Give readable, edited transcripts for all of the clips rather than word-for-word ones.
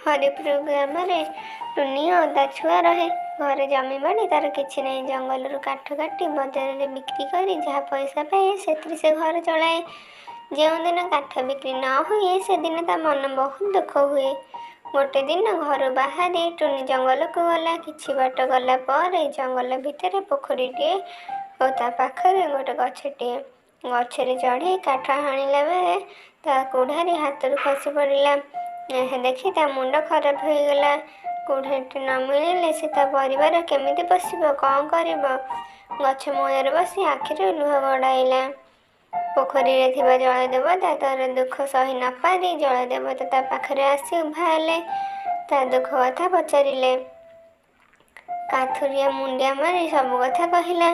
ହରିପୁର ଗ୍ରାମରେ ଟୁନି ଓ ତା ଛୁଆ ରହେ। ଘରେ ଜମିବାଡ଼ି ତାର କିଛି ନାହିଁ। ଜଙ୍ଗଲରୁ କାଠ କାଟି ବଜାରରେ ବିକ୍ରି କରି ଯାହା ପଇସା ପାଏ, ସେଥିରେ ସେ ଘର ଚଳାଏ। ଯେଉଁଦିନ କାଠ ବିକ୍ରି ନ ହୁଏ, ସେଦିନ ତା ମନ ବହୁତ ଦୁଃଖ ହୁଏ। ଗୋଟେ ଦିନ ଘରୁ ବାହାରି ଟୁନି ଜଙ୍ଗଲକୁ ଗଲା। କିଛି ବାଟ ଗଲା ପରେ ଜଙ୍ଗଲ ଭିତରେ ପୋଖରୀଟିଏ ଓ ତା ପାଖରେ ଗୋଟେ ଗଛଟିଏ। ଗଛରେ ଚଢ଼ି କାଠ ହାଣିଲା ବେଳେ ତା କୁଢାରୀ ହାତରୁ ଖସି ପଡ଼ିଲା। ଏହା ଦେଖି ତା ମୁଣ୍ଡ ଖରାପ ହୋଇଗଲା। କୁଢାରୀଟି ନ ମିଳିଲେ ସେ ତା ପରିବାର କେମିତି ପୋଷିବ? କ'ଣ କରିବ? ଗଛ ମୂଳରେ ବସି ଆଖିରୁ ଲୁହ ଗଡ଼ାଇଲା। ପୋଖରୀରେ ଥିବା ଜଳଦେବତା ତାର ଦୁଃଖ ସହି ନପାରି ଜଳଦେବତା ତା ପାଖରେ ଆସି ଉଭା ହେଲେ। ତା ଦୁଃଖ କଥା ପଚାରିଲେ। କାଥୁରିଆ ମୁଣ୍ଡିଆ ମାରି ସବୁ କଥା କହିଲା।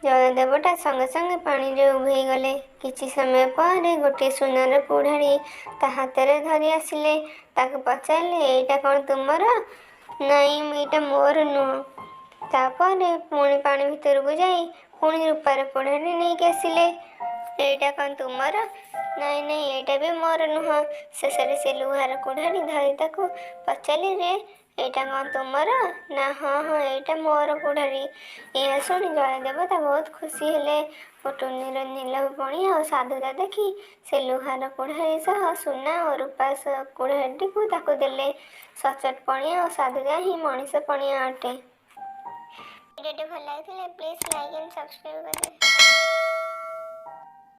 ଜଳଦେବତା ସଙ୍ଗେ ସଙ୍ଗେ ପାଣିରେ ଉଭେଇଗଲେ। କିଛି ସମୟ ପରେ ଗୋଟିଏ ସୁନାର କୁଢାରୀ ତା ହାତରେ ଧରି ଆସିଲେ। ତାକୁ ପଚାରିଲେ, ଏଇଟା କ'ଣ ତୁମର? ନାଇଁ, ଏଇଟା ମୋର ନୁହଁ। ତାପରେ ପୁଣି ପାଣି ଭିତରକୁ ଯାଇ ପୁଣି ରୂପାର କୁଢାରୀ ନେଇକି ଆସିଲେ। ଏଇଟା କ'ଣ ତୁମର? ନାଇଁ ନାଇଁ, ଏଇଟା ବି ମୋର ନୁହଁ। ଶେଷରେ ସେ ଲୁହାର କୁଢାରୀ ଧରି ତାକୁ ପଚାରିଲେ, ଏଇଟା କ'ଣ ତୁମର? ନା, ହଁ ହଁ, ଏଇଟା ମୋର କୁଢାରୀ। ଏହା ଶୁଣି ଜଳଦେବତା ବହୁତ ଖୁସି ହେଲେ ଓ ଟୁନିର ନିଲୋଭ ପଣିଆ ଓ ସାଧୁତା ଦେଖି ସେ ଲୁହାର କୁଢାରୀ ସହ ସୁନା ଓ ରୂପା କୁଢାରୀଟିକୁ ତାକୁ ଦେଲେ। ସଚୋଟ ପଣିଆ ଓ ସାଧୁତା ହିଁ ମଣିଷ ପଣିଆ ଅଟେ। ଭିଡ଼ିଓଟି ଭଲ ଲାଗିଥିଲେ ପ୍ଲିଜ୍ ଲାଇକ୍ ଆଣ୍ଡ ସବସ୍କ୍ରାଇବ୍ କରିଦେବେ।